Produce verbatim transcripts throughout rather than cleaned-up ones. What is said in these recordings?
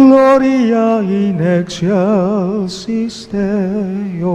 Gloria in excelsis Deo.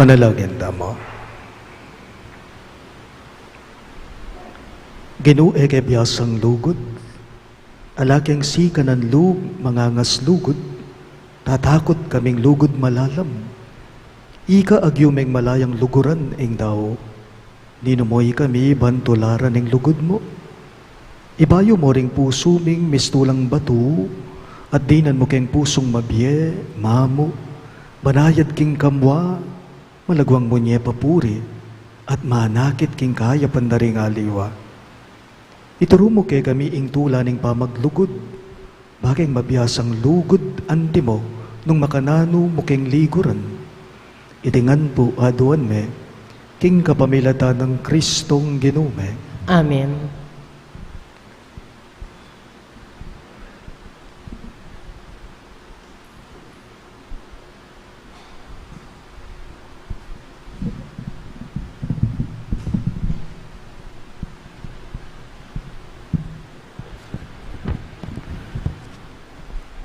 Manalangin tamu. Ginu, e ke biasang lugud, ala keng sikanan lub mangangas lugud, tatakut kaming lugud malalam. Ika agyu meng malayang luguran ing dau. Ninumu kami ban tularan ing lugud mu. Ibayu mu ring pusu ming mistulang batu, at dinan mu keng pusung mabie, mamu, banayad king kamua, malagwang munye papuri, at manakit king kayapan da ring aliwa. Ituru mu kekami ing tula ning pamaglugud, bakeng mabiasang lugud antimo nung makananu mu keng liguran. Iti ngan pu aduan mi, king kapamilatan nang Kristong Ginu mi. Amen.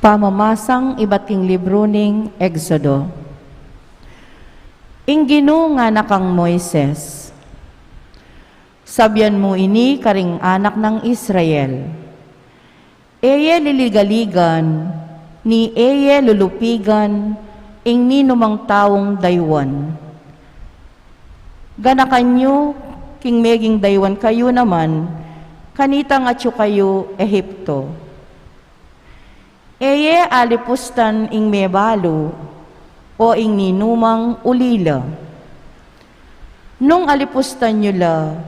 Pamamasang ibat king libru ning Exodo. Ing Ginu ngana kang Moises, sabian mu ini karing anak nang Israel. E ye liligaligan, ni e ye lulupigan ing ninumang taung daywan. Ganakan yu king meging daywan kayu naman, kanitang atyu kayu Ehipto. E ye alipustan ing mebalu, o ing ninumang ulila. Nung alipustan yu la,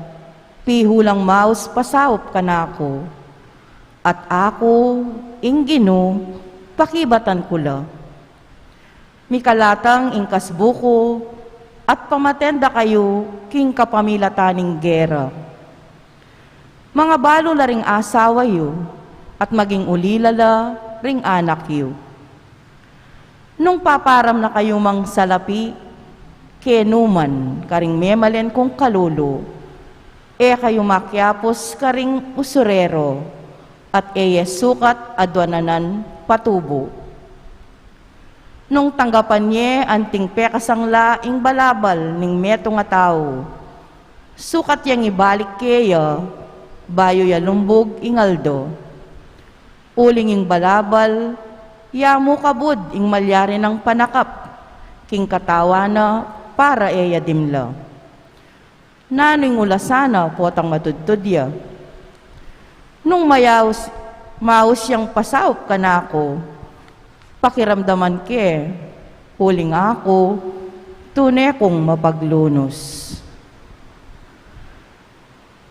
pihu lang maus pasaup kanaku, at aku, ing Ginu, pakibatan ku la. Mikalatang ing kasbu ku, at pamaten da kayu king kapamilatan ning gera. Mangabalu la ring asawa yu, at maging ulila la ring anak yu. Nung paparam na kayu mang salapi kenu man karing memalen kung kalulu, e kayu makiapus karing usurero, at e ye sukat aduan a nan patubu. Nung tanggapan ye anting pekasangla ing balabal ning metung a tau, sukat yang ibalik keya bayu ya lumbug ing aldo. Uling ing balabal, Ya mu kabud ing malyari nang panakap king katawan na para e ya dimla? Nanu ing ulasan na potang matudtud ya? Nung mayaus, maus yang pasaup kanaku, pakiramdaman ke, uling aku, tune kung mapaglunus.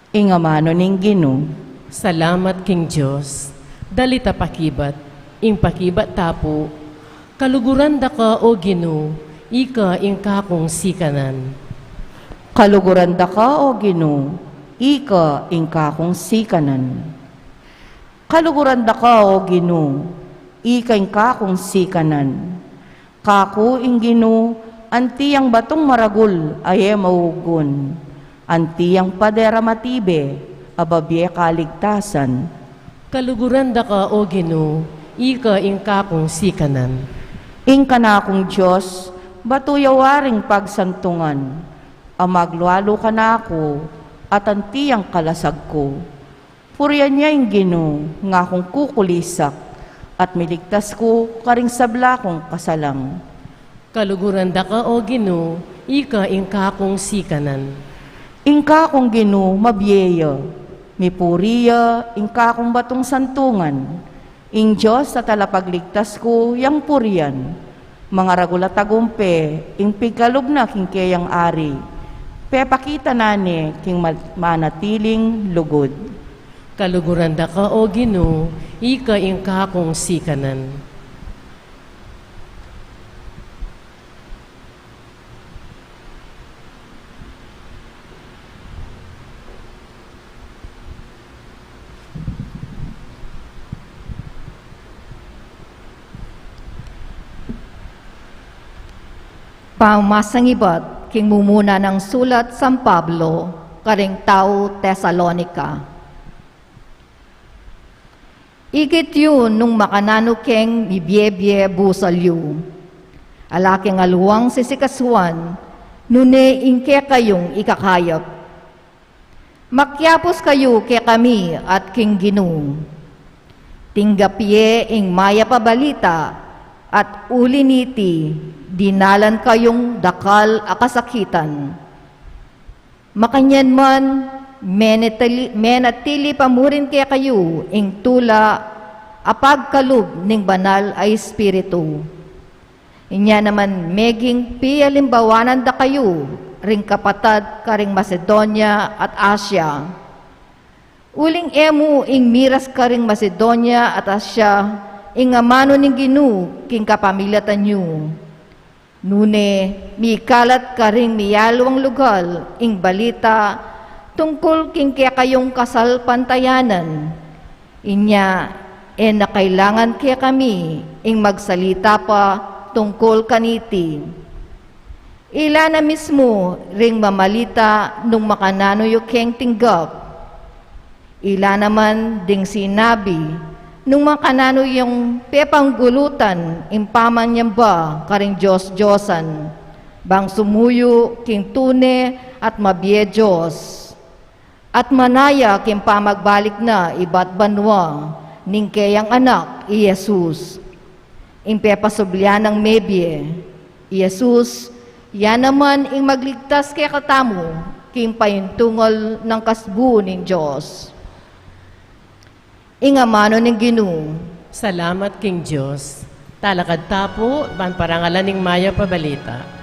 Ing amanu ning Ginu. Salamat king Dios. Dalit a pakibat. Ing pakibat ta pu. Kaluguran da ka, O Ginu, ika ing kakung sikanan. Kaluguran da ka, O Ginu, ika ing kakung sikanan. Kaluguran da ka, O Ginu, ika ing kakung sikanan. Kaku ing Ginu, anti yang batung maragul a e maugun, anti yang pader a matibe a babie kaligtasan. Kaluguran da ka, O Ginu, ika ing kakung sikanan. Ing kanakung Dios, batu ya waring pagsantungan, a maglualu kanaku, at anti yang kalasag ku. Purian ya ing Ginu, ngakung kukulisak, at miligtas ku karing sabla kung kasalang. Kaluguran da ka, O Ginu, ika ing kakung sikanan. Ing kakung Ginu, mabie ya, mipuri ya, ing kakung batung santungan. Ing Dios a talapagligtas ku yang purian. Mangaragul a tagumpe ing pigkalub na king keyang ari. Pepakita na ne king ma-, manatiling lugud. Kaluguran da ka, O Ginu, ika ing kakung sikanan. Pamasangibat king mumuna nang sulat San Pablo karing tau Tesalonica. Ikit yu nung makananu keng mibie-bie busal yu. Ala keng aluang sisikasuan, nune ing kekayung ikakayap. Makiapus kayu kekami at king Ginu. Tinggap ye ing mayap a balita, at uli niti, dinalan kayung dakal a kasakitan. Makanyan man, menatili, menatili pa murin kekayu ing tula a pagkalub ning Banal a Espiritu. Inya naman meging pialimbawanan da kayu ring kapatad karing Macedonia at Asia. Uling e mu ing miras karing Macedonia at Asia ing amanu ning Ginu king kapamilatan yu. Nune, mikalat karing miyaluang lugal ing balita tungkul king kekayung kasalpantayanan. Inya, e na kailangan kekami ing magsalita pa tungkul kaniti. Ila na mismu ring mamalita nung makananu yu keng tinggap. Ila naman ding sinabi nung makananu yung pepanggulutan ing pamanyamba karing dios-diosan, bang sumuyu king tune at mabie Dios, at manaya king pamagbalik na ibat banua ning keyang Anak, i Jesus. Ing pepasubli nang mebie, i Jesus, ya naman ing magligtas kekatamu king payintungul nang kasbu ning Dios. Ing amanu ning Ginu. Salamat king Dios. Talakad ta pu ban parangalan ing mayap a balita.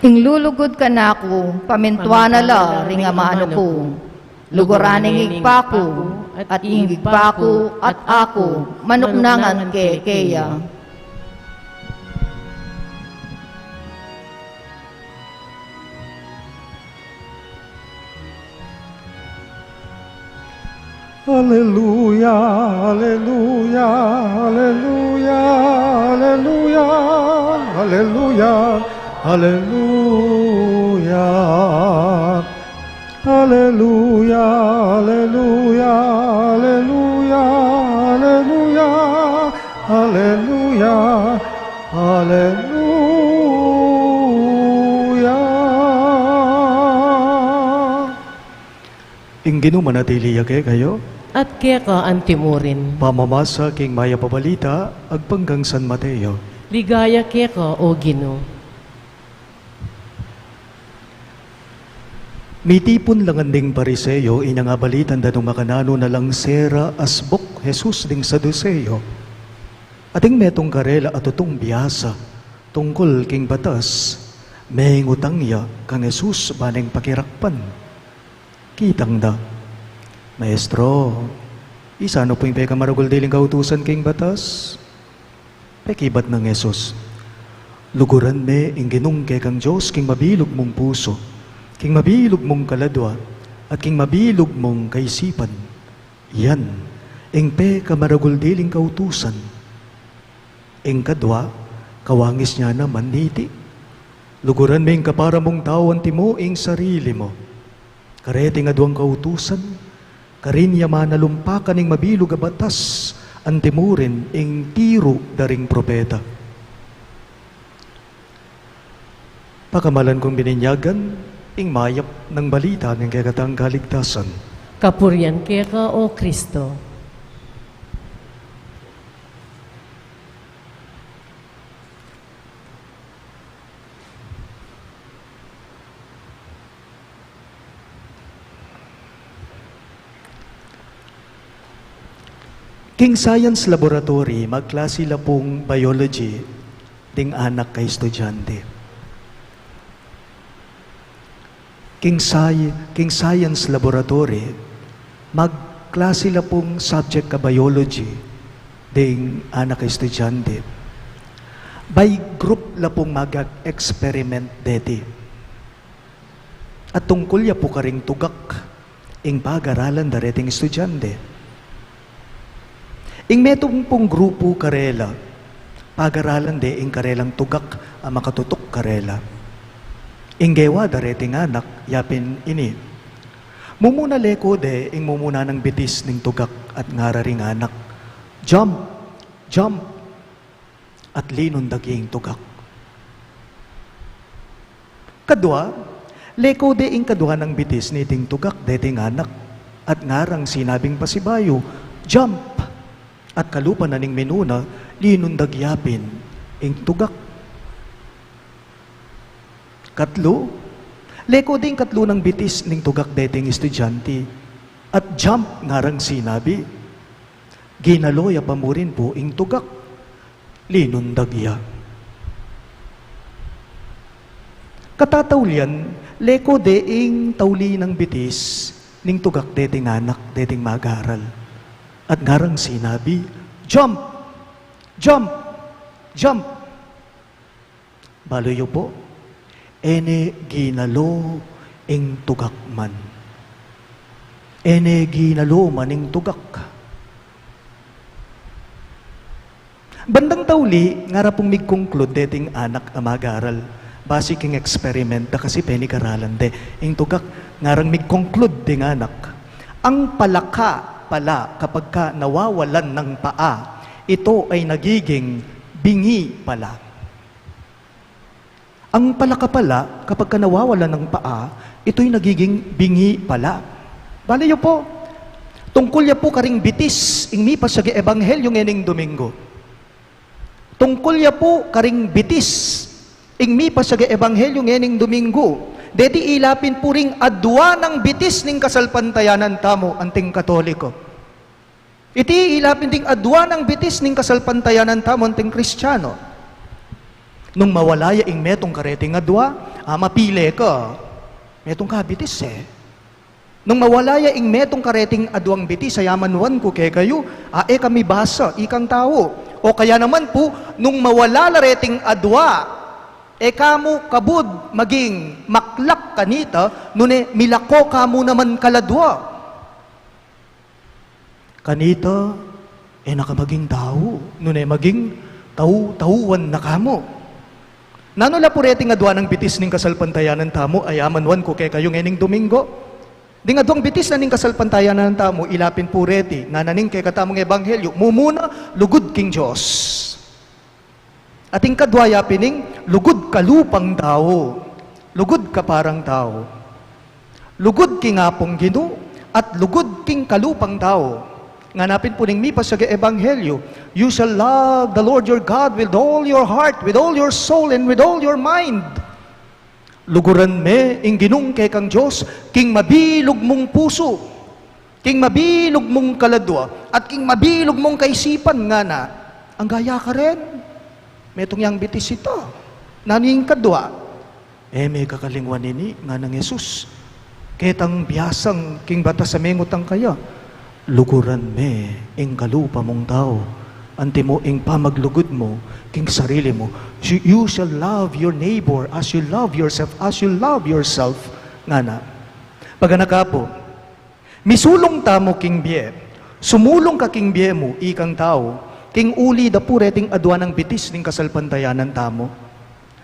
Ing lulugud kanaku, pamintuan na la ring amanu ku. Luguran ing Ibpa ku, at ing Ibpa ku at aku, manuknangan ke keya. Aleluya, aleluya, aleluya, aleluya, aleluya, aleluya. Aleluya, aleluya, aleluya, aleluya, aleluya, aleluya. Ing Ginu manatili ya kekayu. At keka antimurin. Pamamasa king mayap a balita agpang kang San Mateo. Ligaya keka, O Ginu. Mitipun la ngan ding Pariseo, inya abalitan da nung makananu na lang sera asbuk Jesus ding Saduseo. Ating metung karela a tutung biasa tungkul king batas, mengutang ya kang Jesus ba neng pakirakpan. Kitang da, "Maestro, isanu pu ing pekamaragul diling kautusan king batas?" Pekibat nang Jesus, "Luguran me ing Ginung kekang Dios king mabilug mung pusu, king mabilug mung kaladua, at king mabilug mung kaisipan. Yan ing pekamaragul diling kautusan. Ing kadua, kawangis nya naman niti, luguran me ing kapara mung tau anti mu ing sarili mu." Kareting aduang kautusan, karin ya manalumpakan ing mabilug a batas, antimurin ing tiru da ring propeta. Pakamalan kung bininyagan, ing mayap nang balita ning kekatang kaligtasan. Kapurian keka, O Kristo. King science laboratory, magklasi la pung biology ding anak a estudyante. King sci-, king science laboratory, magklasi la pung subject a biology ding anak a estudyante. By group la pung mag-experiment deti. At tungkul ya pu karing tugak ing pagaralan da reting estudyante. Ing metung pung grupu karela, pagaralan de ing karelang tugak a makatutuk karela. Ing gewa da reting anak, yapin ini. Mumuna leko de ing mumuna nang bitis ning tugak at ngara ring anak, "Jump! Jump!" At linundag ya ing tugak. Kadua, leko de ing kadua nang bitis niting tugak deting anak, at ngarang sinabing pasibayu, "Jump!" At kalupa na ning minuna, linundag ya pin ing tugak. Katlu, leko de ing katlu nang bitis ning tugak deting estudyante, at "Jump!" ngarang sinabi. Ginalo ya pa murin pu ing tugak, linundag ya. Katataulian, leko de ing tauli nang bitis ning tugak deting anak deting mag-aral. At ngarang sinabi, "Jump! Jump! Jump!" Balu yu pu, e ne ginalo ing tugak man. E ne ginalo man ing tugak. Bandang tauli, ngara pung mig-conclude deting anak a mag-aral. Basi king experiment da kasi penikaralan de. Ing tugak, ngarang mig-conclude ding anak, "Ang palaka pala kapagka nawawalan ng paa, ito ay nagiging bingi pala." Ang palaka pala, kapagka nawawalan ng paa, ito'y nagiging bingi pala. Bale yu pu, tungkul ya pu karing bitis ing mipasyag a ebanghelyo ngening Domingo. Tungkul ya pu karing bitis ing mipasyag a ebanghelyo ngening Domingo. Deti ila pin pu ring adua nang bitis ning kasalpantayanan tamu anting Katoliko. Iti ila pin ding adua nang bitis ning kasalpantayanan tamu anting Kristiano. Nung mawala ya ing metung kareting adua, a, mapile ka. Metung ka bitis e. Nung mawala ya ing metung kareting aduang bitis, a, ya man wan ku kekayu, a, e ka mibasa, ikang tau. O kaya naman pu, nung mawala la reting adua, e ka mu kabud maging maklak kanita, nune milako ka mu naman kaladua. Kanita, e na ka maging tau, nune maging tau-tauan na ka mu. Nanu la pu reting adua nang bitis ning kasalpantayanan tamu, ayaman wan ku kekayu ngening Domingo? Ding aduang bitis na ning kasalpantayanan tamu, ila pin pu reti, ngana ning kekatamung ebanghelyu, mumuna, lugud king Dios. At ing kadua ya pin ing lugud kalupang tau, lugud kaparang tau, lugud king Apung Ginu, at lugud king kalupang tau. Ngana pin pu ning mipasiag a ebanghelyu, "You shall love the Lord your God with all your heart, with all your soul, and with all your mind." Luguran me ing Ginung kekang Dios king mabilug mung pusu, king mabilug mung kaladua, at king mabilug mung kaisipan, ngana. Angga ya karin? Metung yang bitis ita. Nanu ing kadua? E me kakalingwan ini, nganang Jesus. Ketang biasang king batas a mengutang kaya, "Luguran me ing kalupa mung tau, antimo ing pamaglugud mu king sarili mu." You, you shall love your neighbor as you love yourself, as you love yourself, ngana. Paganaka pu, misulung tamu king bie. Sumulung ka king bie mu, ikang tau, king uli da pu reting adua nang bitis ning kasalpantayanan tamu.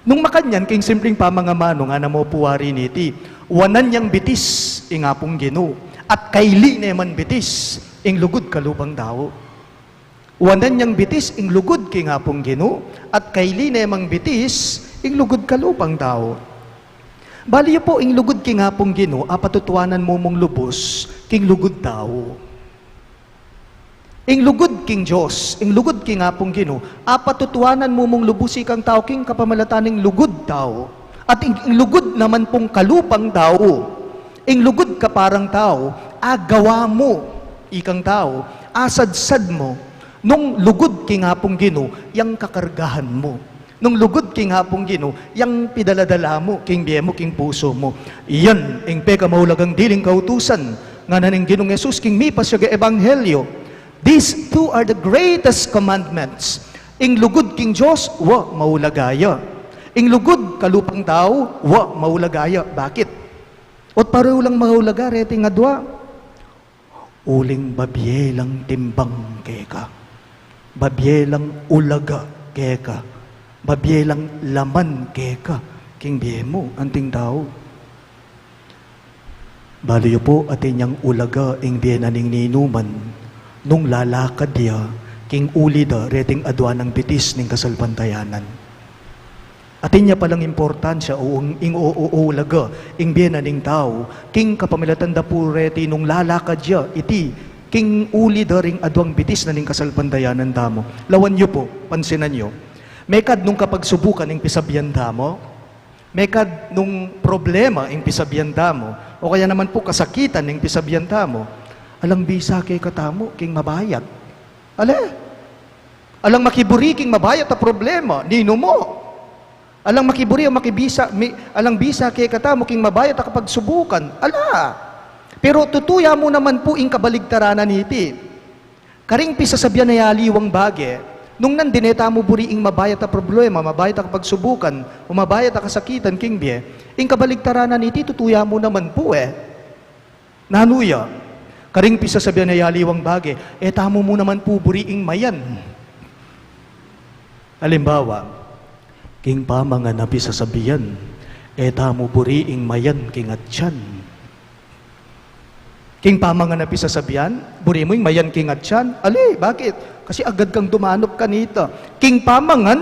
Nung makanyan, king simpling pamangamanu, ngana mu pu wari niti, wanan yang bitis ing Apung Ginu, at kaili ne man bitis ing lugud kalupang tau. Wanan yang bitis ing lugud king Apung Ginu, at kaili ne mang bitis ing lugud kalupang tau. Balu yu pu, ing lugud king Apung Ginu, apatutuanan mu mung lubus king lugud tau. Ing lugud king Dios, ing lugud king Apung Ginu, apatutuanan mu mung lubus ikang tau king kapamilatan ning lugud tau. At ing, ing lugud naman pung kalupang tau, ing lugud kaparang tau, agawa mu, ikang tau, asadsad mu, nung lugud king Apung Ginu, yang kakargahan mu. Nung lugud king Apung Ginu, yang pidala-dala mu, king bie mu, king pusu mu. Iyan ing pekamaulagang diling kautusan, ngana ning Ginung Jesus king mipasiag a ebanghelyu. These two are the greatest commandments. Ing lugud king Dios, wa, maulaga ya. Ing lugud kalupang tau, wa, maulaga ya. Bakit? Ot pareho lang maulaga reting adua. Uling babie lang timbang keka, babie lang ulaga keka, babie lang laman keka king bie mu, anting tau. Balu yu pu, atin yang ulaga ing bie na ning ninuman nung lalakad ya king uli da reting adua nang bitis ning kasalpantayanan. Atin ya palang importansya o ing, o, o, o ulaga ing bie na ning tau king kapamilatan da pu reti nung lalakad ya iti king uli da ring aduang bitis na ning kasalpantayanan tamu. Lawan yu pu, pansinan yu. Mekad nung kapagsubukan ing pisabian tamu, mekad nung problema ing pisabian tamu, o kaya naman pu kasakitan ing pisabian tamu, alang bisa kekatamu king mabayat. Ale? Alang makiburi king mabayat a problema, ninu mu? Alang makiburi o makibisa, mi-, alang bisa kekatamu king mabayat a kapagsubukan. Ala! Pero tutu ya mu naman pu ing kabaligtaran na niti. Karing pisasabian a aliwang bage, nung nandin e tamu buri ing mabayat a problema, mabayat a kapagsubukan, o mabayat a kasakitan king bie, ing kabaligtaran na niti tutu ya mu naman pu e. Nanu ya? Karing pisasabian a aliwang bage, e tamu mu naman pu buri ing mayan. Alimbawa, king pamangan a pisasabian, e tamu buri ing mayan king atian. King pamangan a pisasabian, buri mu ing mayan king atian? Ali, bakit? Kasi agad kang dumanup kanita. King pamangan,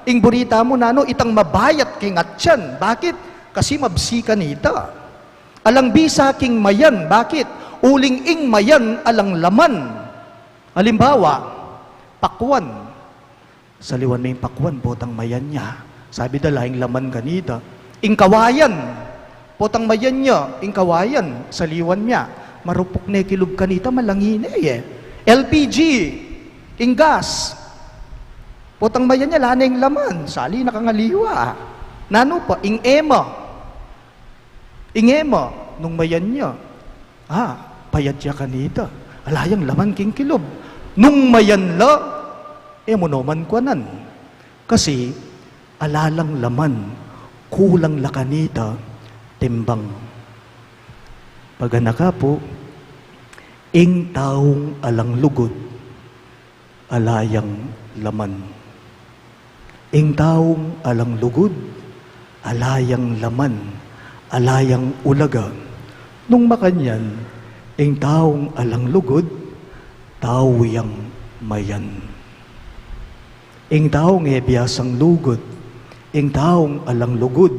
ing buri tamu nanu, itang mabayat king atian. Bakit? Kasi mabsi kanita. Alang bisa king mayan. Bakit? Uling ing mayan alang laman. Alimbawa, pakwan. Saliwan me ing pakwan, potang mayan ya. Sabi da la ing laman kanita. Ing kawayan. Potang mayan ya, ing kawayan, saliwan me. Marupuk ne kilub kanita, malangi ne e. L P G, ing gas. Potang mayan ya, ala ne ing laman, sali na kang aliwa. Nanu pa, ing ema. Ing ema, nung mayan ya, a, payat ya kanita. Ala yang laman king kilub. Nung mayan la, e mu no man kuanan. Kasi ala lang laman, kulang la kanita timbang. Paganaka pu, Ing taung alang lugud, ala yang laman. Ing taung alang lugud, ala yang laman, ala yang ulaga. Nung makanyan, ing taung alang lugud, tau yang mayan. Ing taung e biasang lugud, ing taung alang lugud,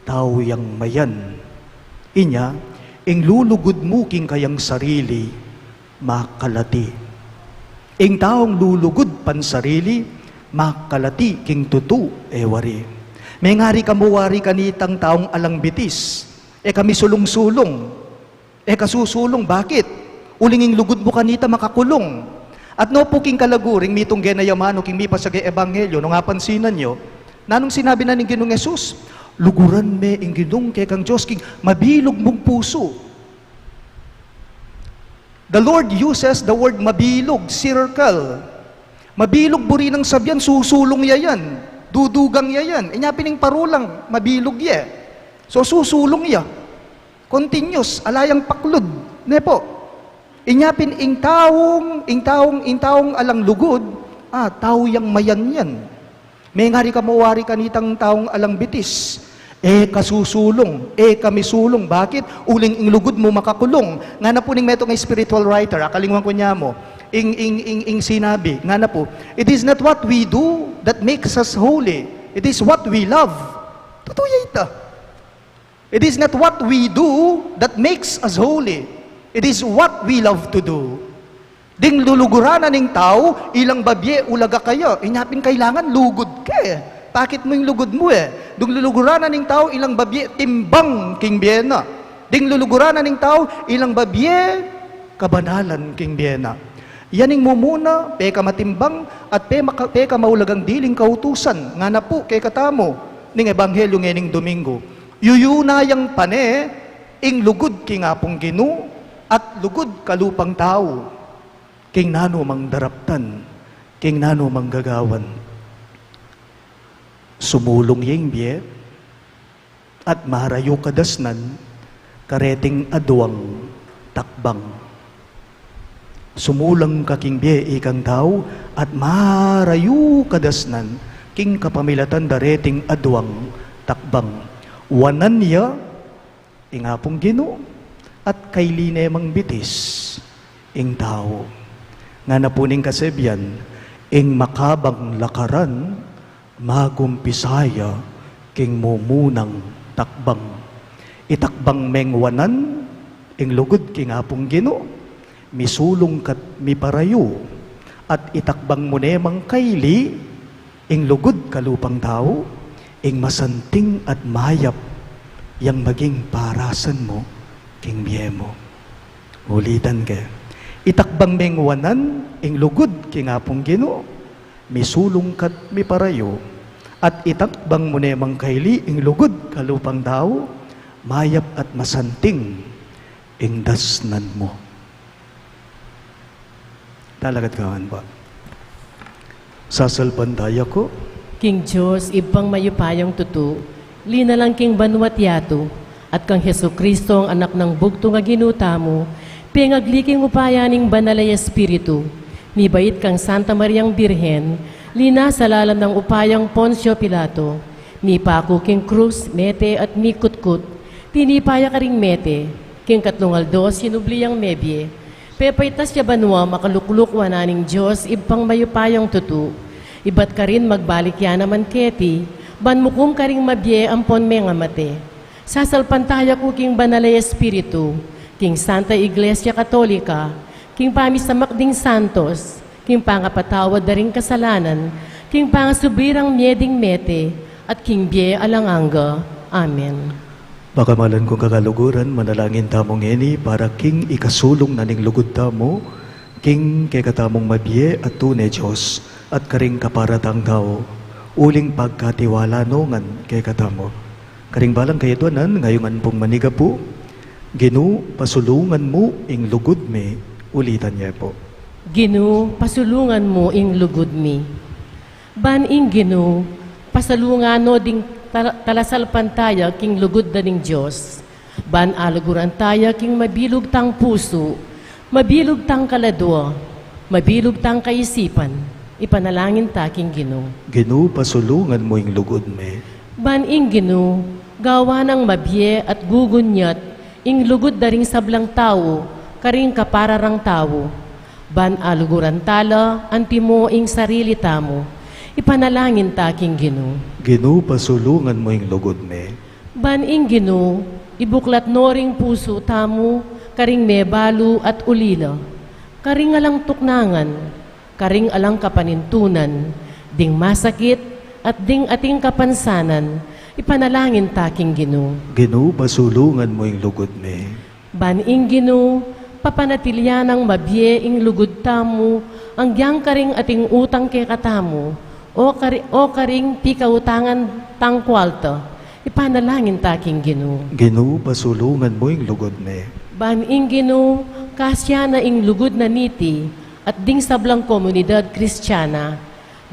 tau yang mayan. Inya, ing lulugud mu king kayang sarili, makalati. Ing taung lulugud pansarili, makalati king tutu, e wari. Mengari kamu wari kanitang taung alang bitis, e kamisulung-sulung, e kasusulung, bakit? Uling ing lugud mu kanita makakulung. At no pu king kalaguring mitungge na ya manu king mipasage ebanghelyo, nung apansinan yu, nanung sinabi na ning Ginung Jesus, luguran me ing Ginung kekang Dios king mabilug mung pusu. The Lord uses the word mabilug, circle. Mabilug buri nang sabian, susulung ya yan, dudugang ya yan. Inya pin ing parulang, mabilug ya. So, susulung ya. Continuous, ala yang paklud. Ne pu? Inya pin ing taung, ing taung, ing taung alang lugud, ah, tau yang mayan yan. Mengari kamu wari kanitang taung alang bitis. E kasusulung, e kamisulung. Bakit? Uling ing lugud mu makakulung. Ngana pu ning metung a spiritual writer, akalingwan ku nya mu. Ing, ing, ing, ing sinabi, ngana pu, "It is not what we do that makes us holy. It is what we love." Tutu ya ita. It is not what we do that makes us holy. It is what we love to do. Ding luluguran na ning tau, ilang babie ulaga kaya. Inya pin kailangan lugud ka e. Pakit mu ing lugud mu e. Ding luluguran na ning tau, ilang babie timbang king bie na. Ding luluguran na ning tau, ilang babie kabanalan king bie na. Yan ing mumuna, peka matimbang, at pe maka-, peka maulagang diling kautusan, ngana pu kekatamu ning ebanghelyo ngening Domingo. Yuyuna yang pane, ing lugud king Apung Ginu, at lugud kalupang tau, king nanu mang daraptan, king nanu mang gagawan. Sumulung ya ing bie, at marayu kadasnan, kareting aduang takbang. Sumulung ka king bie ikang tau, at marayu kadasnan, king kapamilatan da reting aduang takbang. Wanan ya, ing Apung Ginu, at kaili ne mang bitis, ing tau. Ngana pu ning kasebian, ing makabang lakaran, magumpisa ya king mumunang takbang. Itakbang meng wanan, ing lugud king Apung Ginu, misulung ka't miparayu, at itakbang mu ne mang kaili, ing lugud kalupang tau, ing masanting at mayap yang maging parasan mu king bie mu. Ulitan ke. Itakbang meng wanan, ing lugud king Apung Ginu, misulung ka't miparayu, at itakbang mu ne mang kaili, ing lugud kalupang tau, mayap at masanting ing dasnan mu. Talakad kawan pa. Sasalpantaya ku king Dios, Ibpang mayupayang tutu, linalang king banua't yatu, at kang Jesucristo, ang Anak nang bugtung a Ginu tamu, pengagli king upaya ning Banal a Espiritu, mibait kang Santa Mariang Birhen, linasa lalam nang upayang Poncio Pilato, mipaku king krus, mete at mikutkut, tinipa ya karing mete, king katlung aldo sinubli yang mebie, pepaitas ya banua, makalukluk wanan ning Dios, Ibpang mayupayang tutu, ibat karin magbalik ya naman keti, ban mukum karing mabie ampon mengamate. Sasalpantaya ku king Banal a Espiritu, king Santa Iglesia Katolika, king pamisamak ding santos, king pangapatawad da ring kasalanan, king pangasubli rang mie ding mete, at king bie alang angga. Amen. Pakamalan kung kakaluguran, manalangin tamu ngeni para king ikasulung na ning lugud tamu, king kekatamung mabie at tune Dios, at karing kaparatang tau, uling pagkatiwala no ngan kekatamu. Karing balang kayadwanan, ngayungan pung manigapu, Ginu, pasulungan mu ing lugud mi, ulitan ye pu. Ginu, pasulungan mu ing lugud mi. Ban ing Ginu, pasalungan no ding tala-, talasalpantaya king lugud da ning Dios. Ban aluguran taya king mabilug tang pusu, Mabilug tang kaladua, mabilug tang kaisipan, ipanalangin ta king Ginu. Ginu, pasulungan mu ing lugud mi. Ban ing Ginu, gawa nang mabie at gugunyat ing lugud da ring sablang tau karing kapara rang tau. Ban aluguran ta la antimo ing sarili tamu, ipanalangin ta king Ginu. Ginu, pasulungan mu ing lugud mi. Ban ing Ginu, ibuklat no ring pusu tamu karing mebalu at ulila, karing alang tuknangan, karing alang kapanintunan, ding masakit, at ding ating kapansanan, ipanalangin ta king Ginu. Ginu, pasulungan mu ing lugud mi. Ban ing Ginu, papanatilian nang mabie ing lugud tamu, agyang karing ating utang kekatamu, o kari-, o karing pikautangan tang kualta, ipanalangin ta king Ginu. Ginu, pasulungan mu ing lugud mi. Ban ing Ginu, kasian na ing lugud na niti, at ding sablang komunidad Kristiana,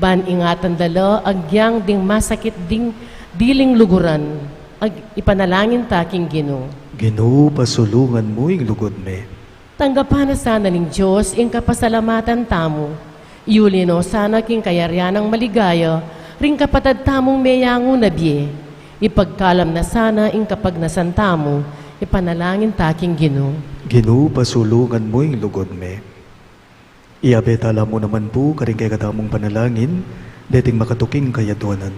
ban ingatan da la agyang ding masakit ding diling luguran, ag-, ipanalangin ta king Ginu. Ginu, pasulungan mu ing lugud mi. Tanggapan na sana ning Dios ing kapasalamatan tamu. Iuli no sana king kayarian nang maligaya ring kapatad tamung meyangu na bie. Ipagkalam na sana ing kapagnasan tamu, ipanalangin ta king Ginu. Ginu, pasulungan mu ing lugud mi. Iyabe tala mu naman pu karing kekatamung panalangin deting makatuking kayaduanan.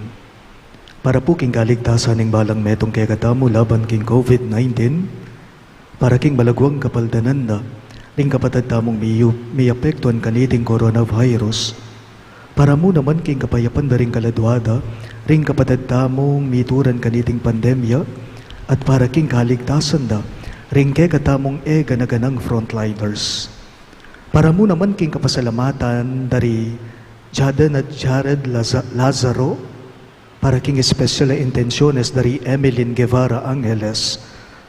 Para pu king kaligtasan ning balang metung kekatamu laban king COVID nineteen, para king malaguang kapaldanan da ring kapatad tamung miyu-, miapektuan kaniting coronavirus, para mu naman king kapayapan da ring kaladua da ring kapatad tamung mituran kaniting pandemya, at para king kaligtasan da ring kekatamung e gana-ganang frontliners. Para mu naman king kapasalamatan da ri Jaden at Jared Laza-, Lazaro, para king espesyal a intensiones da ri Emeline Guevara Angeles,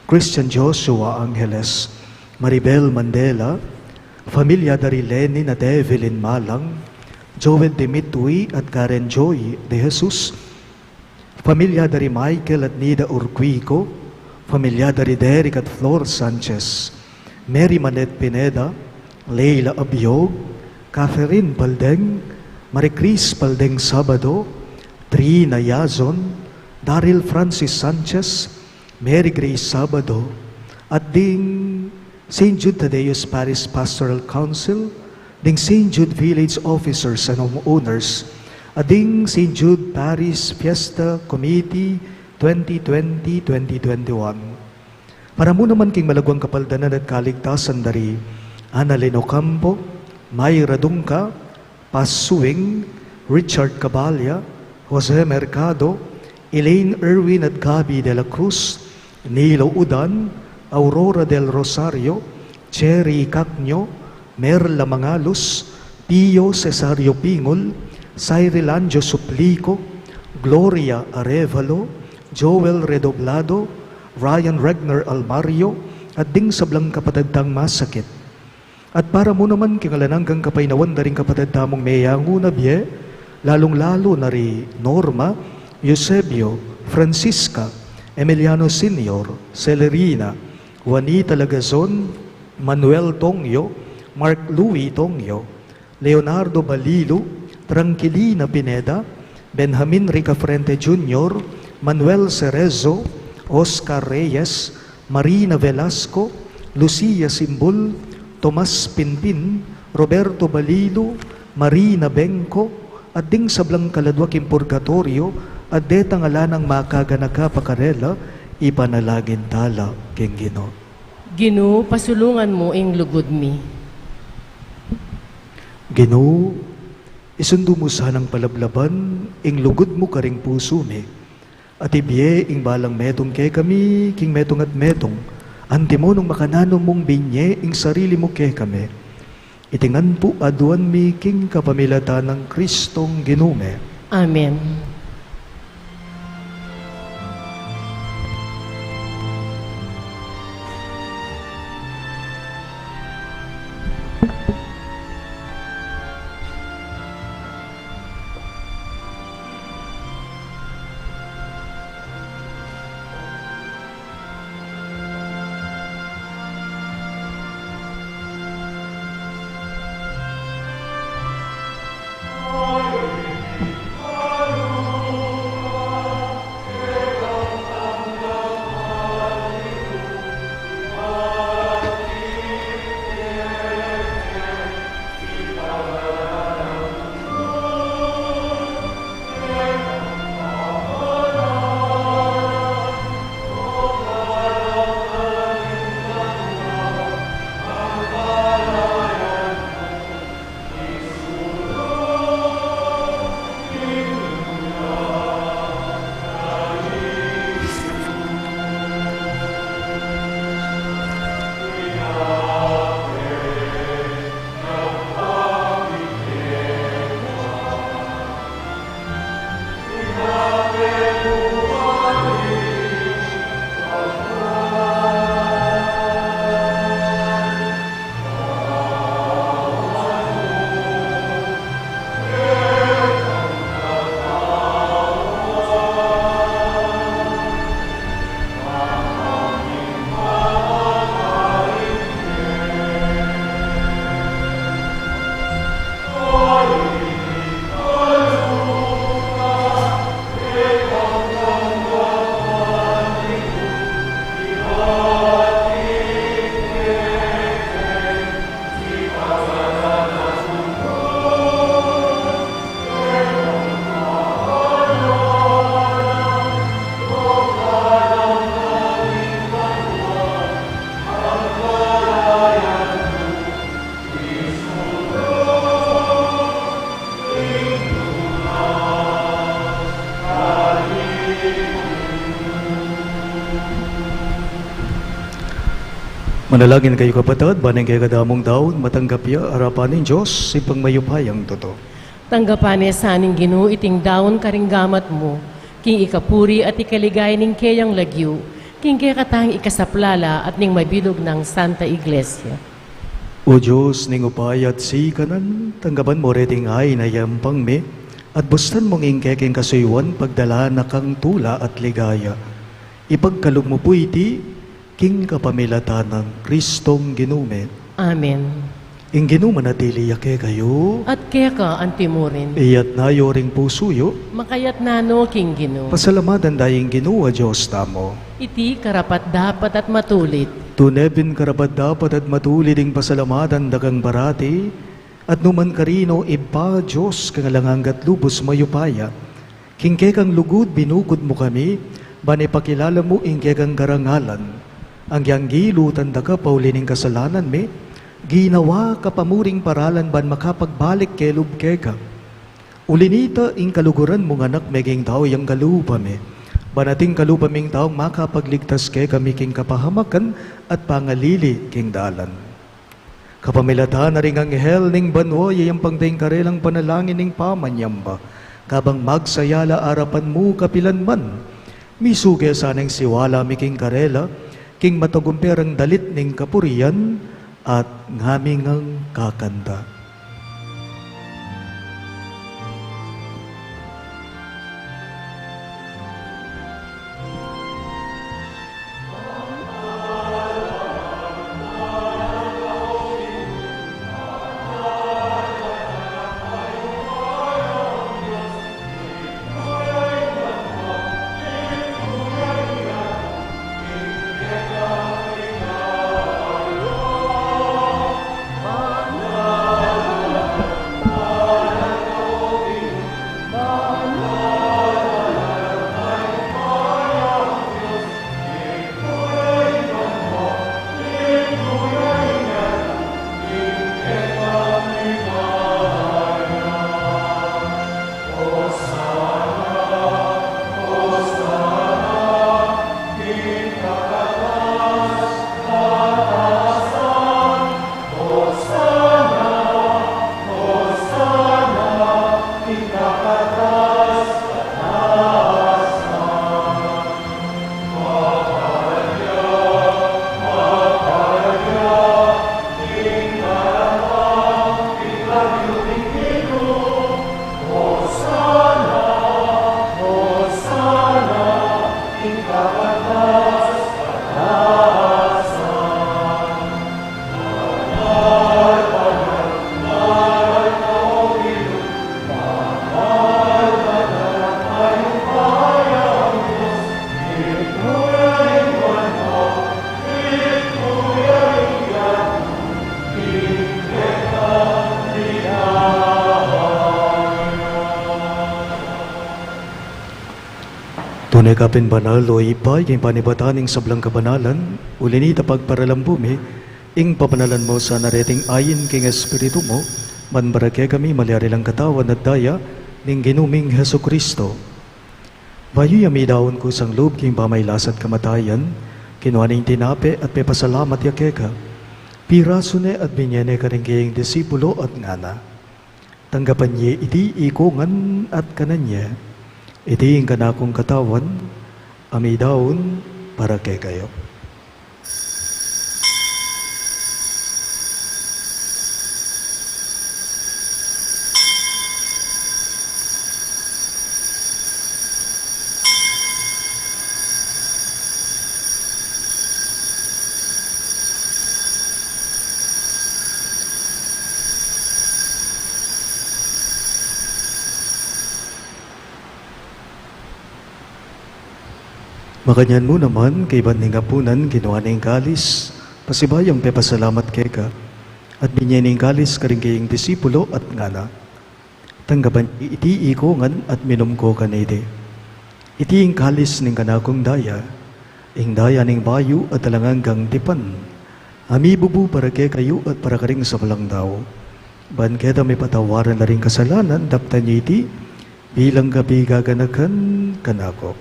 Christian Joshua Angeles, Maribel Mandela, familia da ri Lenin at Evelyn Malang, Joel Dimitri at Karen Joy De Jesus, familia da ri Michael at Nida Urquico, familia da ri Derek at Flor Sanchez, Mary Manette Pineda, Leila Abiog, Catherine Paldeng, Marie Chris Paldeng Sabado, Trina Yazon, Daryl Francis Sanchez, Mary Grace Sabado, at ding Saint Jude Thaddeus Parish Pastoral Council, ding Saint Jude Village Officers and Homeowners, at ding Saint Jude Parish Fiesta Committee twenty twenty, twenty twenty-one. Para mu naman king malaguang kapaldanan at kaligtasan da ri Annalyn Ocampo, Myra Dungca, Paz Suing, Richard Cabalia, Jose Mercado, Elaine Irwin at Gabby de la Cruz, Nilo Udan, Aurora del Rosario, Cherry Cacño, Merla Mangalus, Pio Cesario Pingul, Cyril Anjo Suplico, Gloria Arevalo, Joel Redoblado, Ryan Regner Almario, at ding sablang kapatad tang masakit. At para mu naman king alang anggang kapaynawan da ring kapatad tamung meyangu na bie, lalung-lalu na ri Norma, Eusebio, Francisca, Emiliano Senior, Celerina, Juanita Lagazon, Manuel Tongyo, Mark Louis Tongyo, Leonardo Balilu, Tranquilina Pineda, Benjamin Ricafrente Junior, Manuel Cerezo, Oscar Reyes, Marina Velasco, Lucia Simbul, Tomas Pinpin, Roberto Balilu, Marina Bengco, at ding sablang kaladua king purgatoryo, at detang ala nang makaganaka pa karela, ipanalangin tala king Ginu. Ginu, pasulungan mu ing lugud mi. Ginu, isundu mu sanang palablaban ing lugud mu karing pusu mi, at ibie ing balang metung kekami king metung at metung, antimo nung makananu mung binye ing sarili mu kekami. Iti ngan pu aduan mi king kapamilatan nang Kristong Ginu mi. Amen. Manalangin kayu, kapatad, ban ing kekadamung daun matanggap ya arapan ning Dios, Ibpang mayupayang tutu. Tanggapan ne sa ning Ginu iting daun karing gamat mu, king ikapuri at ikaligaya ning keyang lagyu, king kekatang ikasaplala at ning mabilug nang Santa Iglesia. O Dios, ning upaya at sikanan, tanggapan mu reting ain a yampang mi, at bustan mung ing kekeng kasuyuan pagdalan na kang tula at ligaya. Ipagkalub mu pu iti king kapamilatan nang Kristong Ginu mi. Amen. Ing Ginu manatili ya kekayu. At keka antimurin. Iyatna yu ring pusu yu. Makayatna no king Ginu. Pasalamatan da ing Ginu a Dios tamu. Iti karapat-dapat at matulid. Tune pin karapat-dapat at matulid ing pasalamatan da kang parati, at nu man karino, Ibpa, Dios king alang angga at lubus mayupaya. King kekang lugud binukud mu kami, ban ipakilala mu ing kekang karangalan. Anggyang gilutan da ka pauli ning kasalanan mi, ginawa ka pa mu ring paralan ban makapagbalik kelub keka. Uli na nita, ing kaluguran mung Anak, meging tau yang kalupa mi, ban ating kalupa ming taung makapagligtas kekami king kapahamakan at pangalili king dalan. Kapamilatan na ring anghel ning banua, yayampang da ing karelang panalangin ning pamanyamba. Kabang magsaya la arapan mu kapilan man, misuke sana ing siwala mi king karela, king matagumpe rang dalit ning kapurian, at ngaming kakanta. Tune ka pin banal, o Ibpa, king panibatan ning sablang kabanalan, uli na nita pagparalan mu mi, ing pabanalan mu sana reting ain king Espiritu mu, ban para kekami malyari lang katawan at daya ning Ginu ming Jesucristo. Bayu ya midaun kusang lub king pamailas at kamatayan, kinua ne ing tinape at pepasalamat ya keka. Pirasu ne at binye ne karing keyang disipulo at ngana: Tanggapan ye iti ikongan at kanan ye. Iti ing kanakung katawan a midaun para kekayu. Makanyan mu naman, kaybat ning apunan, kinua ne ing kalis, pasibayu yang pepasalamat keka, at binye ne ing kalis karing keyang disipulo at ngana: Tanggapan ye iti ikongan at minum ko kaniti. Iti ing kalis ning kanakung daya, ing daya ning bayu at alang anggang tipan, a mibubu para kekayu at para karing sablang tau, ban keta mipatawaran la ring kasalanan. Daptan ye iti bilang kapigaganakan kanaku.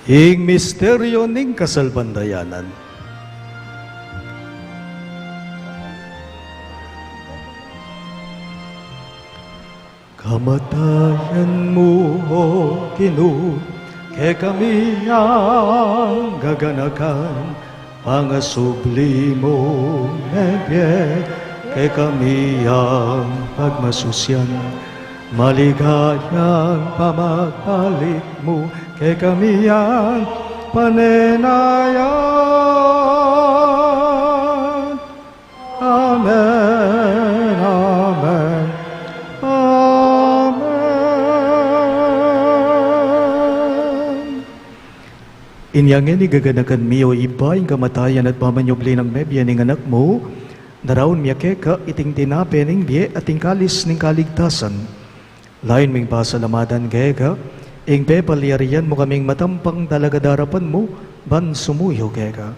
Ing misteryo ning kasalpantayanan. Kamatayan mu, O Ginu, kekami yang gaganakan, pangasubli mu, mebie kekami yang pagmasusian, maligayang pamagbalik mu, kekami yang panenayan. Amen, amen, amen. Inya ngeni gaganakan mi, O Ibpa, ing kamatayan at pamanyubli nang mebie ning Anak mu, daraun mi keka iting tinape ning bie at ing kalis ning kaligtasan. Layun ming pasalamatan keka ing pepalyarian mu kaming matampang talaga darapan mu ban sumuyu keka.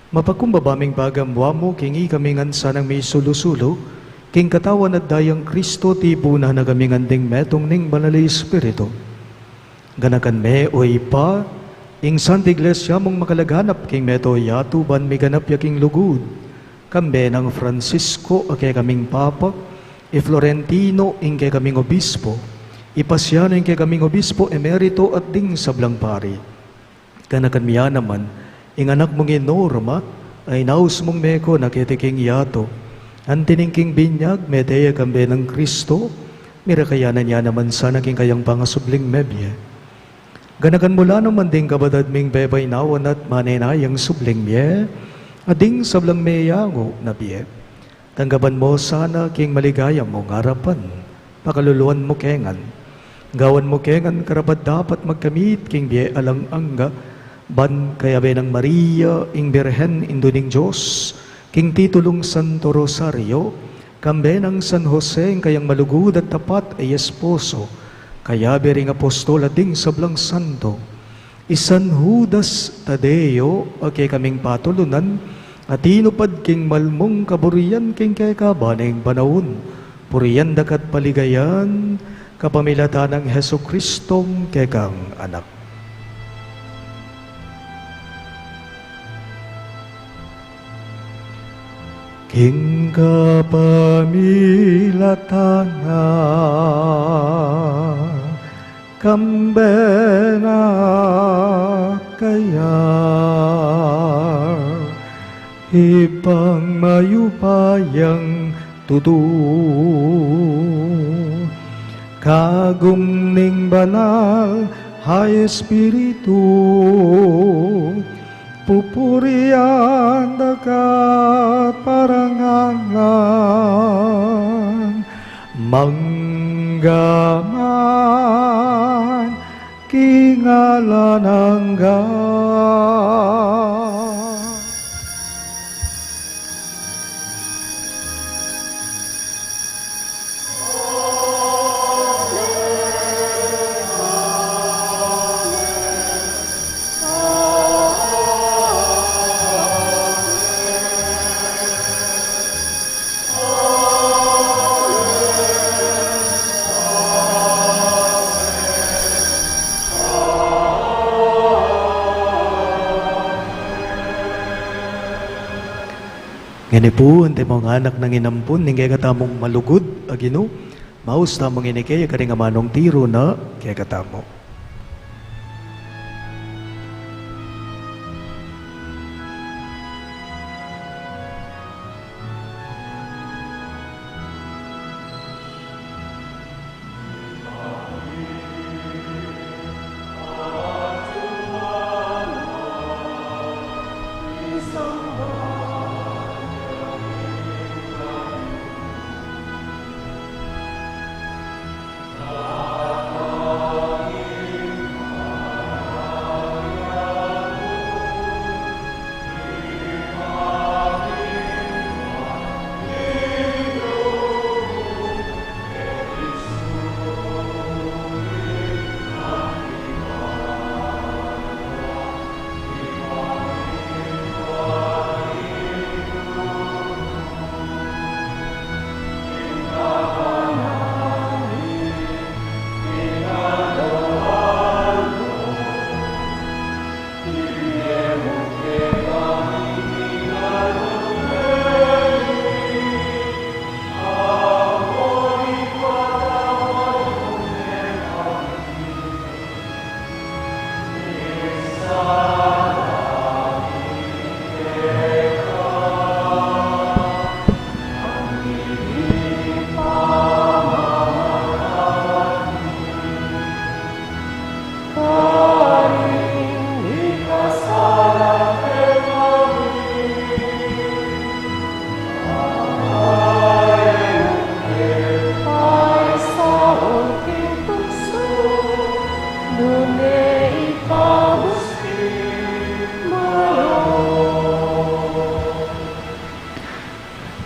Mapagkumbaba ming pagamuan mu king ikami ngan sanang misulu-sulu king katawan at dayang Kristo, tipunan na kami ngan ding metung ning Banal a Espiritu. Ganakan me, O Ibpa, ing Santa Iglesia mung makalaganap king mabilug a yatu ban miganap ya king lugud, kambe nang Francisco a kekaming Papa, i Florentino ing kekaming Obispo, i Pasiano ing kekaming Obispo Emerito at ding sablang pari. Ganakan mu ya naman ing anak mung i Norma, a inaus mung meko na keti king yatu. Anti ning king binyag, mete ya kambe nang Kristo, mirakayanan ya naman sana king kayang pangasubling mebie. Ganakan mu la naman ding kapatad ming pepainawa na't manenayang subling mie, at ding sablang meyangu na bie. Tanggapan mu sana king maligaya mung arapan, pakaluluan mu ke ngan. Gawan mu ke ngan karapat-dapat magkamit king bie alang angga, ban kayabe nang Maria, ing Birhen, Indu ning Dios, king titulung Santo Rosario, kambe nang San Jose, ing kayang malugud at tapat a esposo, kayabe ring apostol at ding sablang santo, i San Judas Tadeo, a kekaming patulunan, a tinupad king malmung kaburian king keka ban ing panaun, purian daka't paligayan, kapamilatan nang Jesucristong kekang Anak. King kapamilatan na, kambe na kaya, Ibpang mayupayang tutu, kagum ning Banal a Espiritu, pupurian daka't parangalan, mangga man king alang angga. Ngeni pu, antimo ngan nang inampun ning kekatamung malugud a Ginu, maus tamung inike ya karing amanung tiru na kekatamu.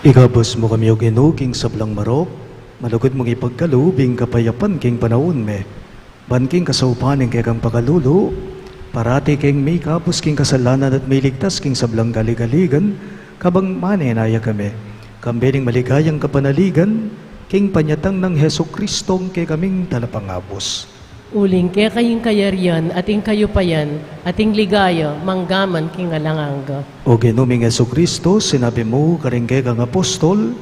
Ikabus mu kami, O Ginu, king sablang marok, malugud mung ipagkalub ing kapayapan king panaun mi. Ban king kasaupan ning kekang pakalulu, parati keng mikabus king kasalanan at miligtas king sablang kaligaligan, kabang manenaya kami, kambe ning maligayang kapanaligan, king panyatang nang Jesucristong kekaming Talapangabus. Uling keka ing kayarian, at ing kayupayan, at ing ligaya, manggaman king alang angga. O Ginu ming Jesucristo, sinabi mu karing kekang apostol,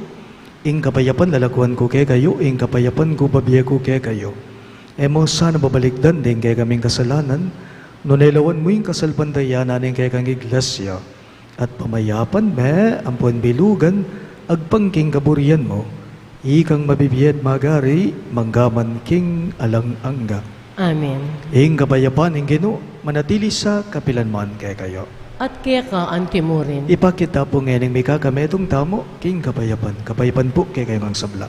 ing kapayapan lalakuan ku kekayu, ing kapayapan ku bibie ku kekayu. E mu sana babalikdan ding kekaming kasalanan, nune lawan mu ing kasalpantayanan ning kekang iglesia. At pamayapan me ampon bilugan, agpang king kaburian mu. Ikang mabibie at magari, manggaman king alang angga. Amen. Ing kapayapan ning Ginu, manatili sa kapilan man kekayu. At keka anti mu rin. Ipakit ta pu ngening mikakametung tamu king kapayapan. Kapayapan pu kekayu ngang sabla.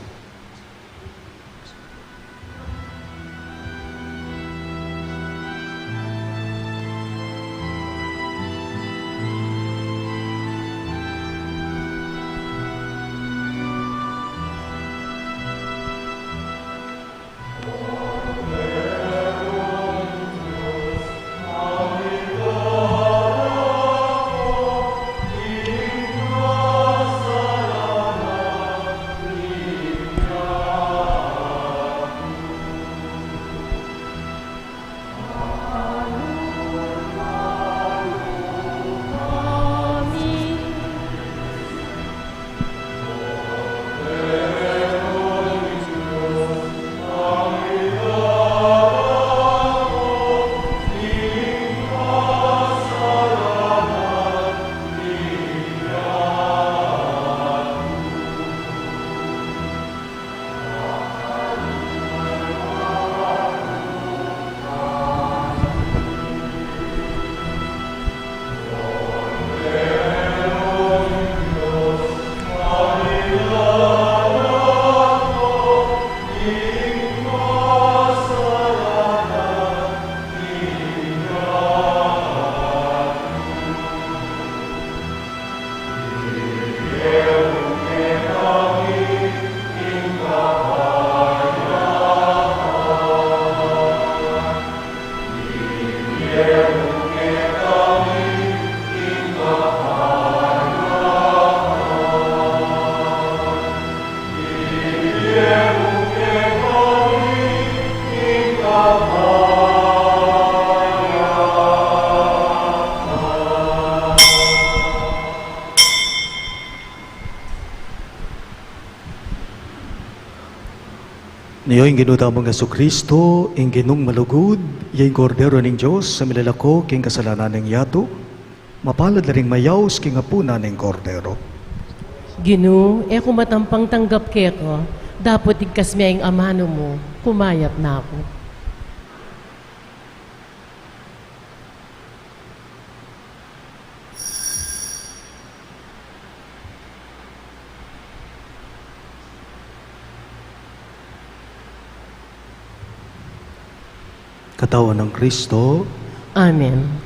Nio ing Ginu tamung Jesucristo, ing Ginung malugud, ya ing Kordero ning Dios, a milalako king kasalanan ning yatu. Mapalad la ring mayaus king apunan ning Kordero. Ginu, e ku matampang tanggap keka, dapot igkas me ing amanu mu, kumayap na ku. Katawan nang Kristo. Amen.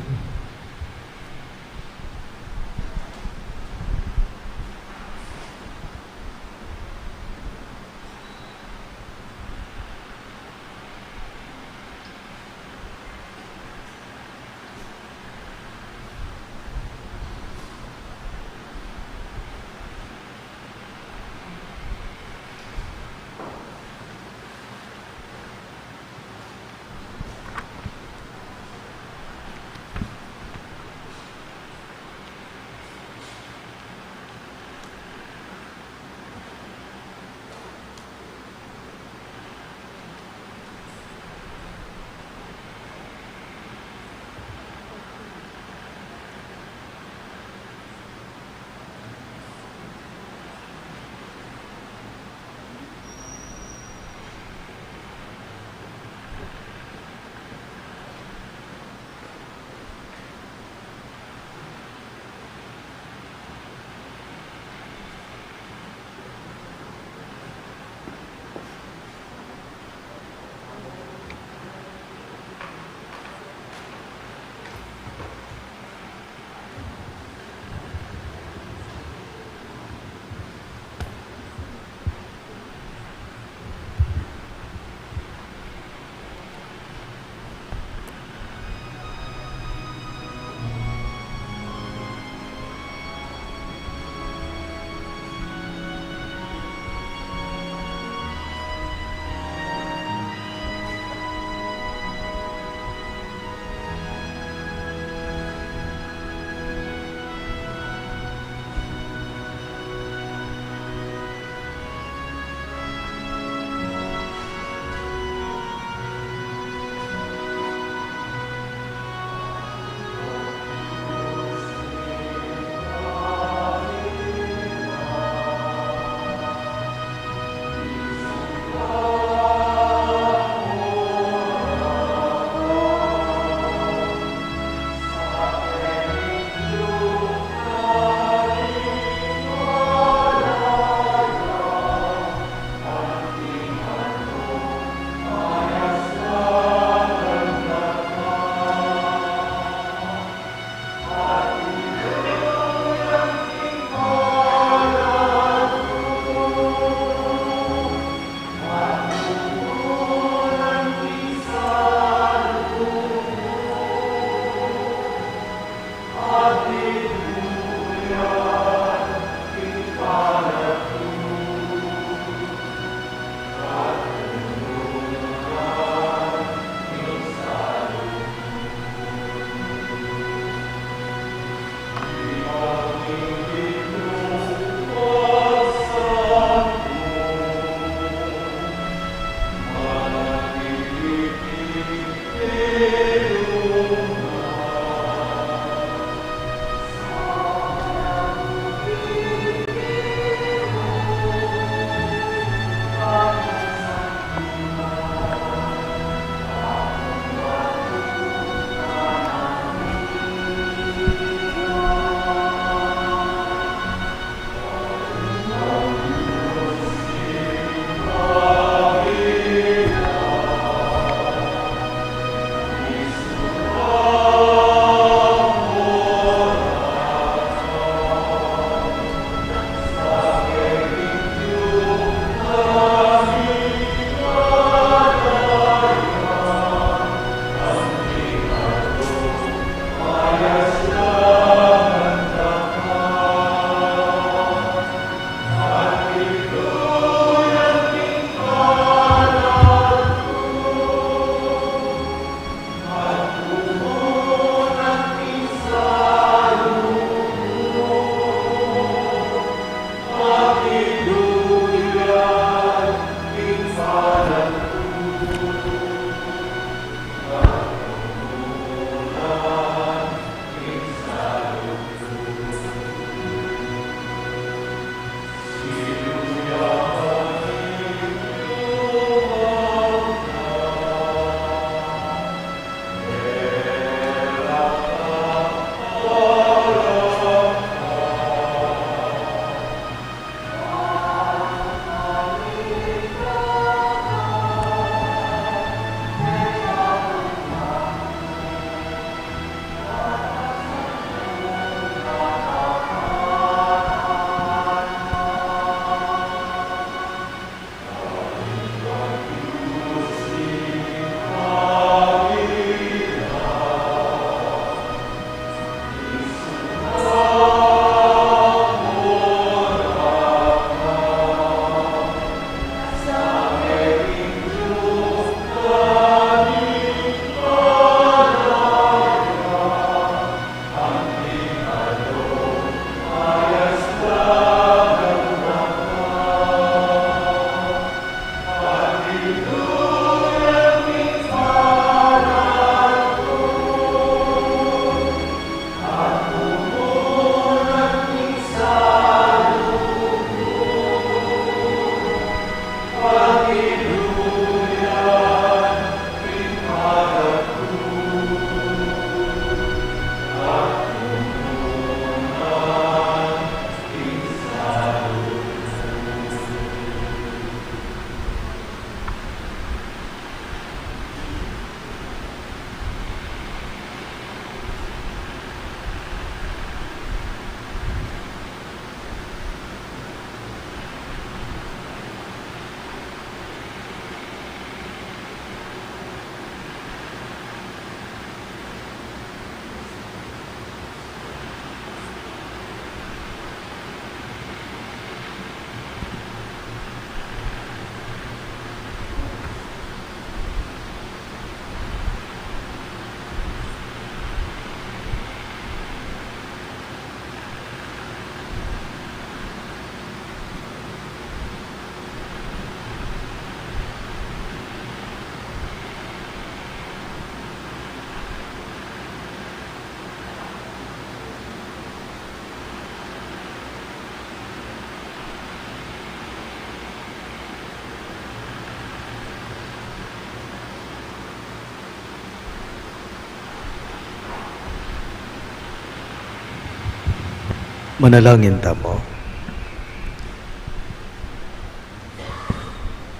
Manalangin tamu.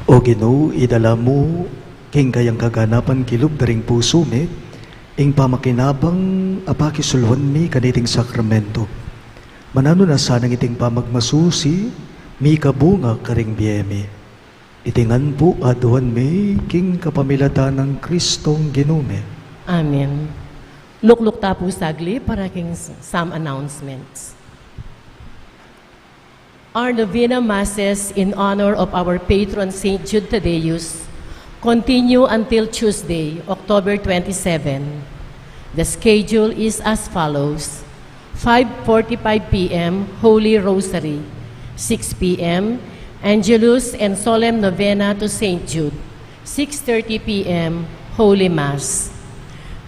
O Ginu, idala mu king kayang kaganapan kilub da ring pusu mi ing pamakinabang a pakisulwan mi kaniting sakramento. Mananu na sanang iting pamagmasusi mikabunga karing bie mi. Iti ngan pu aduan mi king kapamilatan nang Kristong Ginu mi. Amen. Lukluk ta pu saglit para king s-, some announcements. Our novena masses in honor of our patron Saint Jude Thaddeus continue until Tuesday, October twenty-seven. The schedule is as follows: five forty-five P M, Holy Rosary; six P M, Angelus and Solemn Novena to Saint Jude; six thirty P M, Holy Mass.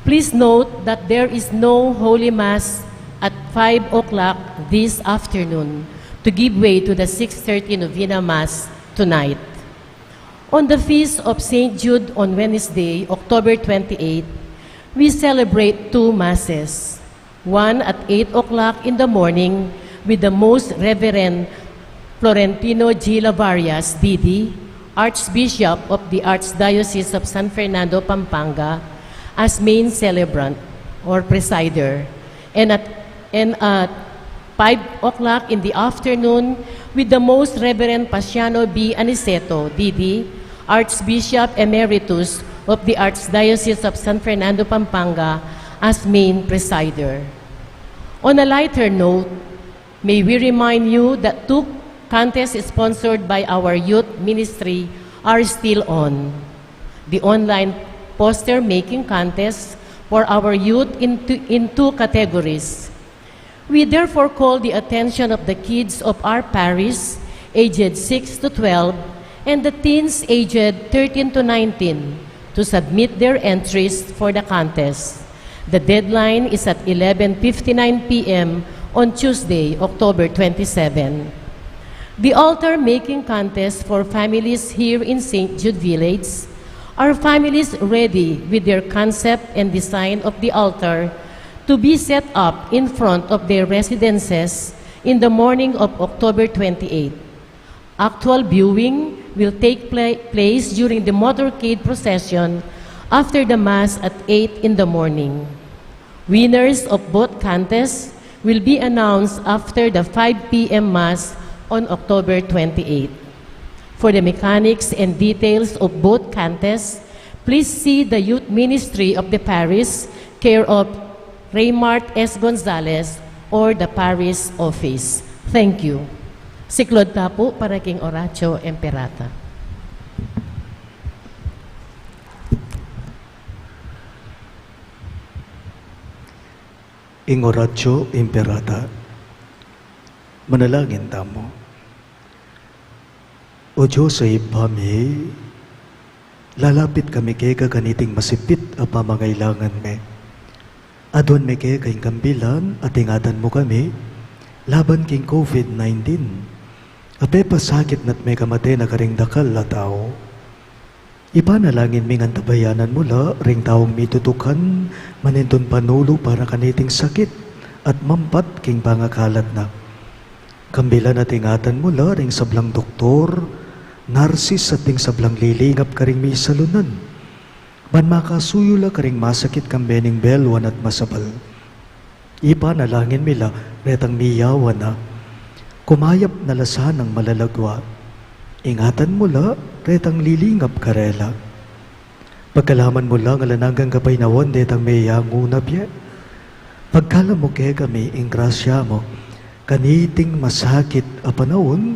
Please note that there is no Holy Mass at five o'clock this afternoon to give way to the six thirty Novena Mass tonight. On the Feast of Saint Jude on Wednesday, October twenty-eight, we celebrate two Masses. One at eight o'clock in the morning with the Most Reverend Florentino G. Lavarias, D D, Archbishop of the Archdiocese of San Fernando, Pampanga, as main celebrant or presider, and at, and at five o'clock in the afternoon with the Most Reverend Paciano B. Aniceto, D D, Archbishop Emeritus of the Archdiocese of San Fernando, Pampanga, as main presider. On a lighter note, may we remind you that two contests sponsored by our youth ministry are still on. The online poster making contest for our youth in two, in two categories. We therefore call the attention of the kids of our parish, aged six to twelve, and the teens, aged thirteen to nineteen, to submit their entries for the contest. The deadline is at eleven fifty-nine p m on Tuesday, October twenty-seven. The altar making contest for families here in Saint Jude Village. Are families ready with their concept and design of the altar to be set up in front of their residences in the morning of October twenty-eight? Actual viewing will take pla-, place during the motorcade procession after the Mass at eight in the morning. Winners of both contests will be announced after the five p m Mass on October twenty-eight. For the mechanics and details of both contests, please see the youth ministry of the parish, care of Raymart S. Gonzalez, or the parish office. Thank you. Siklaud ta pu para king Oratio Imperata. Ing Oratio Imperata. Manalangin tamu. O Dios a Ibpa mi, lalapit kami keka kaniting masipit a pamangailangan mi. Aduan mi keka ing kambilan at ingatan mu kami laban king COVID nineteen a pepasakit na't mekamate na karing dakal a tau. Ipanalangin ming antabayanan mu la ring taung mitutukan manintun panulu para kaniting sakit at mampat king pangakalat na. Kambilan at ingatan mu la ring sablang doktor, narsis at ding sablang lilingap karing misalunan, ban makasuyu la karing masakit kambe ning belwan at masabal. Ipanalangin mi la retang miyawan na, kumayap na la sanang malalagwa. Ingatan mu la retang lilingap karela. Pagkalaman mu la ing alang anggang kapaynawan detang meyangu na bie. Pagkalub mu kekami ing grasya mu kaniting masakit a panaun,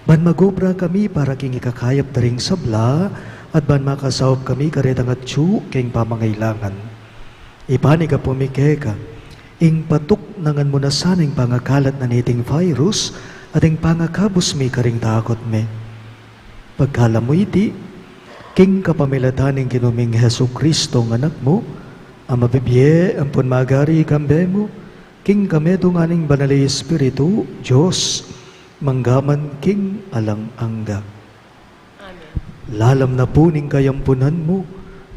ban magobra kami para king ikakayap da ring sabla, at ban makasaup kami karetang atyu king pamangailangan. Ipanyawad mi keka ing patuknangan mu na sana ing pangakalat na niting virus at ing pangakabus mi karing takut mi. Pagkalub mu iti, king kapamilatan ning Ginu ming Jesucristo a Anak mu, a mabibie ampon magari kambe mu, king kametungan ning Banal a Espiritu, Dios, mangga man king alang angga. Amen. Lalam na pu ning kayampunan mu,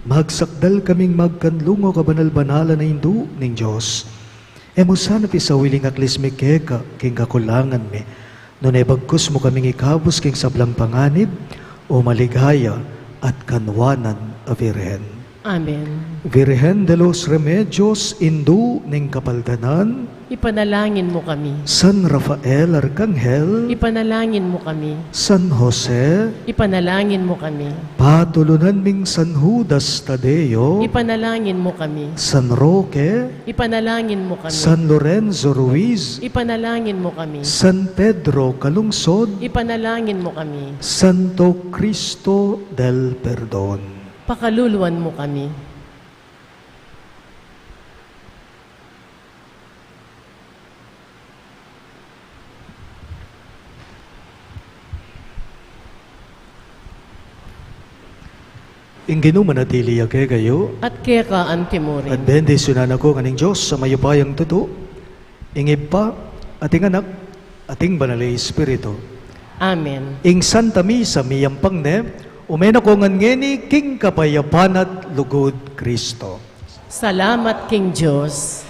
magsakdal kaming magkanlungu kabanal-banalan a Indu ning Dios. E mu sana pisawili ing aklis mi keka king kakulangan mi, nune bagkus mu kaming ikabus king sablang panganib, o maligaya at kanwanan a Virgen. Amen. Virgen de los Remedios, Indu ning Kapaldanan. Ipanalangin mu kami. San Rafael Arkanghel. Ipanalangin mu kami. San Jose. Ipanalangin mu kami. Patulunan ming San Judas Tadeo. Ipanalangin mu kami. San Roque. Ipanalangin mu kami. San Lorenzo Ruiz. Ipanalangin mu kami. San Pedro Calungsod. Ipanalangin mu kami. Santo Cristo del Perdon. Pakaluluan mu kami. Ing Ginu manatili ya kekayu. At keka antimurin. At bendisyunan na kayu ning Dios a mayupayang tutu, ing Ibpa, at ing Anak, at ing Banal a Espiritu. Amen. Ing Santa Misa miyampang ne, ume na ko ngan ngeni king kapayapan at lugud Kristo. Salamat king Dios.